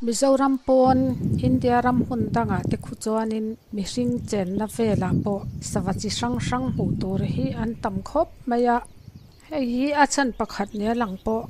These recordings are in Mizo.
Mizoram pawn India ram hmun dangah te khu chuanin mihring chenna velah pawh sava chi hrang hrang hmuh tur hi an tam khawp mai a hei hi a chhan pakhat nia lang pawh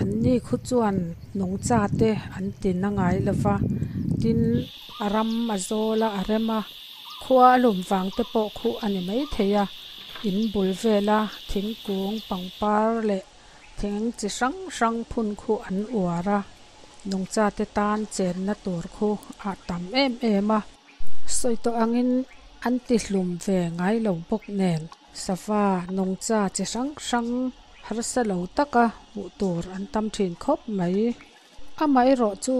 an ni khu chuan nungcha te an ti na ngai lova tin a ram a zawl a a rem a khua a lum vang te pawh khu a ni maithei a in bul vela thingkung pangpar leh thing chi hrang hrang phun khu an uar a nungcha te tan chenna tur khu a tam em em a sawi tawh angin an ti hlum ve ngai lo bawk nen sava nungcha chi hrang hrang harsa lo taka hmuh tur an tam thin khawp mai amaherawh chu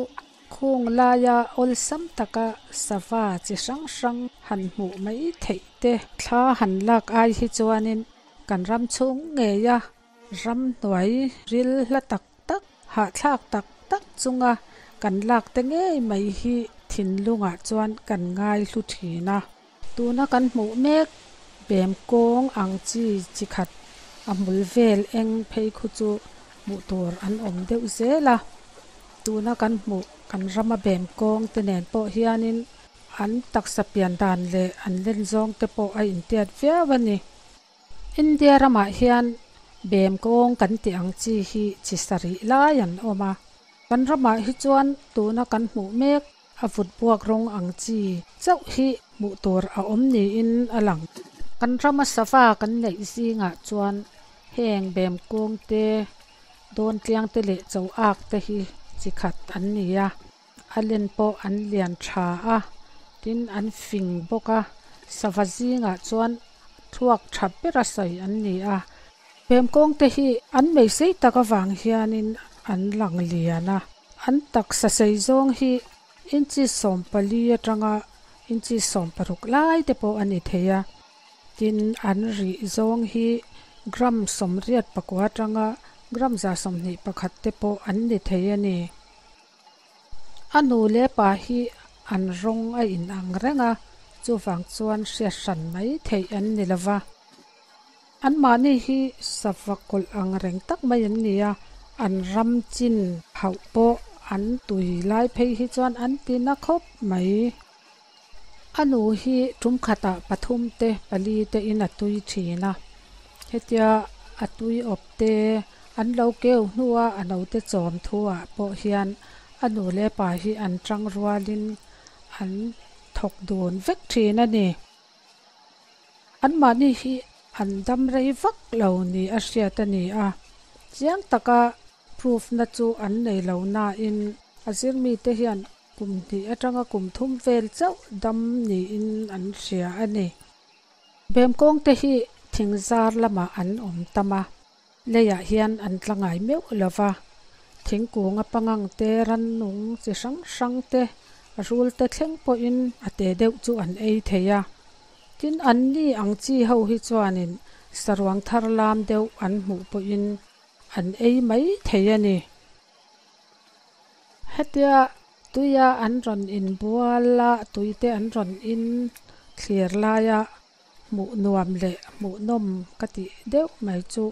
khung laia awlsam taka sava chi hrang hrang han hmuh mai theih te thla han lak ai hi chuanin kan ram chhung ngei a ramhnuai ril hla tak tak hahthlak tak tak chunga kan lak te ngei mai hi thinlungah chuan kan ngai hlu thin a tuna kan hmuh mek bem kawng ang chi chi khat a hmul vel eng phei khu chu hmuh tur an awm deuh zel a tuna kan hmuh kan rama bem kawng te nen pawh hianin an taksa pian dan leh an len zawng te pawh a intiat viau a ni. India ramah hian bem kawng kan tih ang chi hi chi sarih lai an awm a kan ramah hi chuan tuna kan hmuh mek a vut buak rawng ang chi chauh hi hmuh tur a awm niin a lang. Kan rama sava kan neih zingah chuan heng bem kawng te dawn tliang te leh cho ak te hi chi khat an ni a a len pawh an lian tha a tin an fing bawk a sava zingah chuan thluak tha ber a sawi an ni a bem kawng te hi an mei sei tak avang hianin an lang lian a an taksa sei zawng hi inchi 14 atanga inchi 16 lai te pawh a ni thei a tin an rih zawng hi gram 84 atanga gram 121 te pawh an ni thei a ni. A nu leh pa hi an rawng a in ang reng a chuwang chuan hriat hran mai theih an ni lova an mahni hi sava kawlh ang reng tak mai an ni a an ram chin hauh pawh an tui lai phei hi chuan an ti na khawp mai. A nu hi tum khatah pathum te pali te in a tui thin a hetia a tui awp te an lo keu hnua a no te chawm thuah pawh hian a nu leh pa hi an tang rualin an thawk dun vek thin a ni. An mahni hi an dam rei vak lo ni a hriat a ni a chiang taka proof na chu an nei lo na in a zirmi te hian kum hnih atanga kum thum vel chauh dam niin an hria a ni. Bem kawng te hi thingzar lamah an awm tam a leiah hian an tlangai meuh lova thingkung a pangang te rannung chi hrang hrang te rul te thleng pawhin a te deuh chu an ei thei a tin an ni ang chi ho hi chuanin saruang thar lam deuh an hmuh pawhin an ei mai thei a ni. Hetia tuia an rawn in buala tuite an rawn in thlir laia hmuh nuam leh hmuh nawm ka tih deuh mai chu.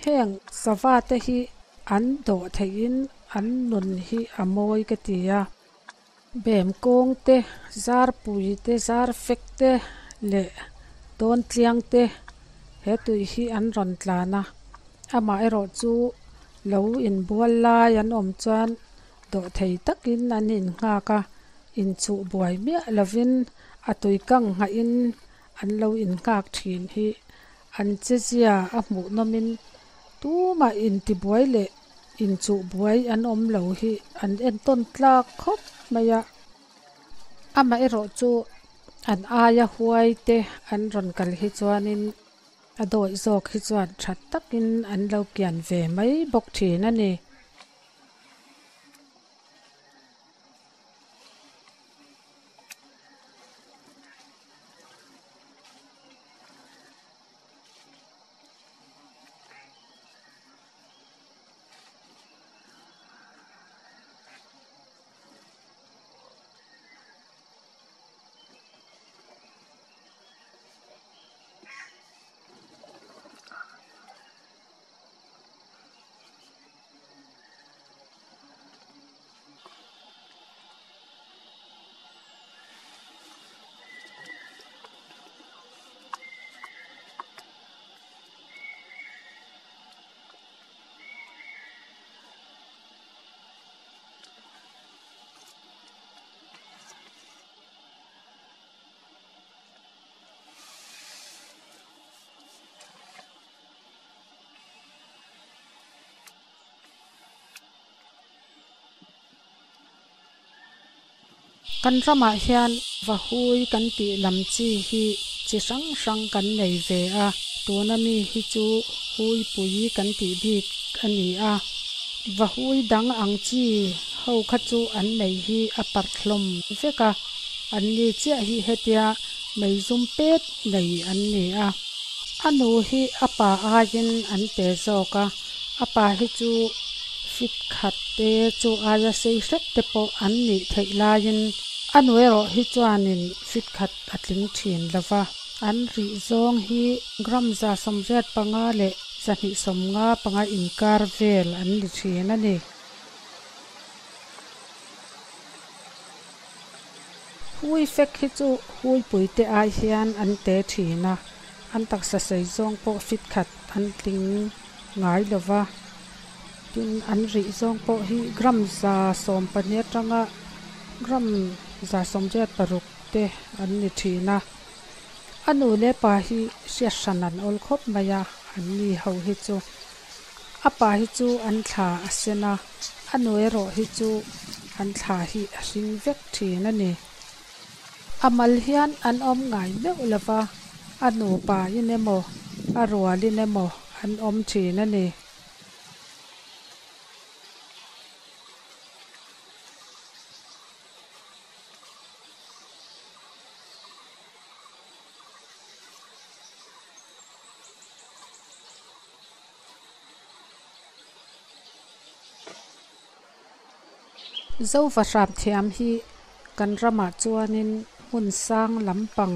Heng sava te hi an dawh theihin an nun hi a mawi ka ti a bem kawng te zarpui te zar fek te leh dawn tliang te he tui hi an rawn tlan a amaherawh chu lo inbual lai an awm chuan dawh thei takin an in nghak a inchuh buai miah lovin a tui kang nghahin an lo in nghak thin hi an che zia a hmuh nawmin tumah inti buai leh inchuh buai an awm lo hi an entawn tlak khawp mai a amaherawh chu an aia huai te an rawn kal hi chuanin a dawih zawk hi chuan tha takin an lo kian ve mai bawk thin a ni. Kan ramah hian vahui kan tih lam chi hi chi hrang hrang kan nei ve a, tuna mi hi chu huipui kan tih bik a ni a. Vahui dang ang chi ho kha chu an mei hi a parh hlawm vek a, an ni chiah hi hetia mei zum pet nei an ni a. A nu hi a pa aiin an pe zawk a, a pa hi chu fit khat te chu aia sei hrep te pawh an nih theih laiin a nu erawh hi chuanin fit khat a tling thin lo va. An rih zawng hi gram 185 leh 275 inkar vel an ni thin a ni. Hui fek hi chu huipui te ai hian an te thin a, an taksa sei zawng pawh fit khat an tling ngai lo va. Tin, an rih zawng pawh hi gram 112 atanga gram 186 te an ni thin a. A nu leh pa hi hriat hran an awl khawp mai a, an ni ho hi chu. A pa hi chu an thla a sen a, a nu erawh hi chu an thla hi a hring vek thin a ni. A mal hian an awm ngai meuh lo va, a nupa in emaw, a rual in emaw an awm thin a ni. Zova hram thiam hi kan ramah chuanin hmun sang lampang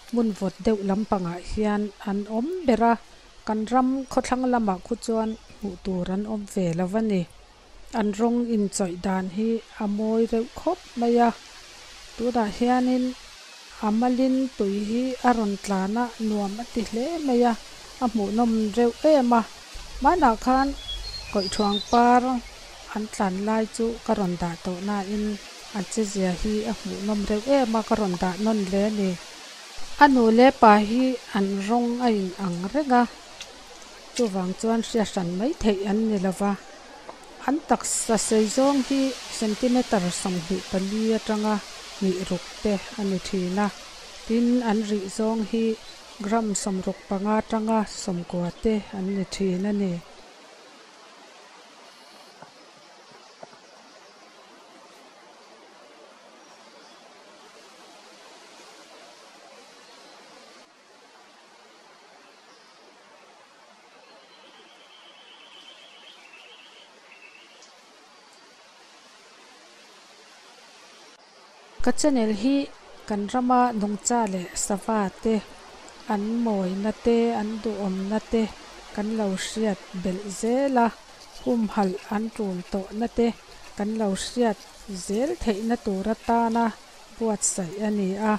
hmun vawt deuh lampangah hian an awm ber a, kan ram khawthlang lamah khu chuan hmuh tur an awm ve lo a ni. An rawng inchawih dan hi a mawi reuh khawp mai a, tunah hianin a malin tui hi a rawn tlan a nuam a ti hle mai a, a hmuhnawm reuh em a. Hmanah khan kawihṭhuang par an tlan lai chu ka rawn dah tawh nain an chezia hi a hmuhnawm reuh em a, ka rawn dah nawn hle a ni. A nu leh pa hi an rawng a in ang reng a, chuvang chuan hriat hran mai theih an ni lo va. An taksa sei zawng hi centimeter 24 atanga hnih ruk te a ni thin a, tin an rih zawng hi gram 65 atanga 90 te an ni thin a ni. Ka channel hi kan rama nungcha leh sava te an mawina te an duhawmna te kan lo hriat belh zel a, humhalh an tul tawhna te kan lo hriat zel theihna tur atana buatsaih a ni a.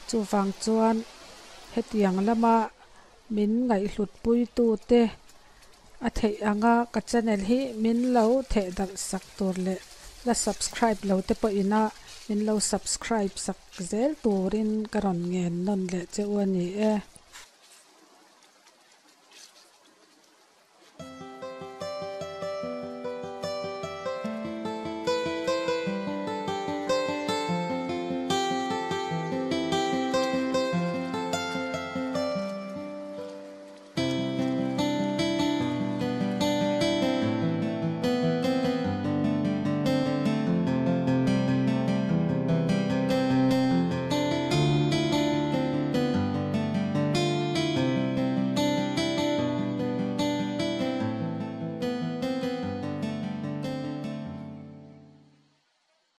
Chuvang chuan hetiang lama min ngaihhlutpuitute a theih anga ka channel hi min lo theh darh sak tur leh la subscribe lo te pawhin a min lo subscribe sak zel turin ka rawn ngen nawn leh che u a ni e.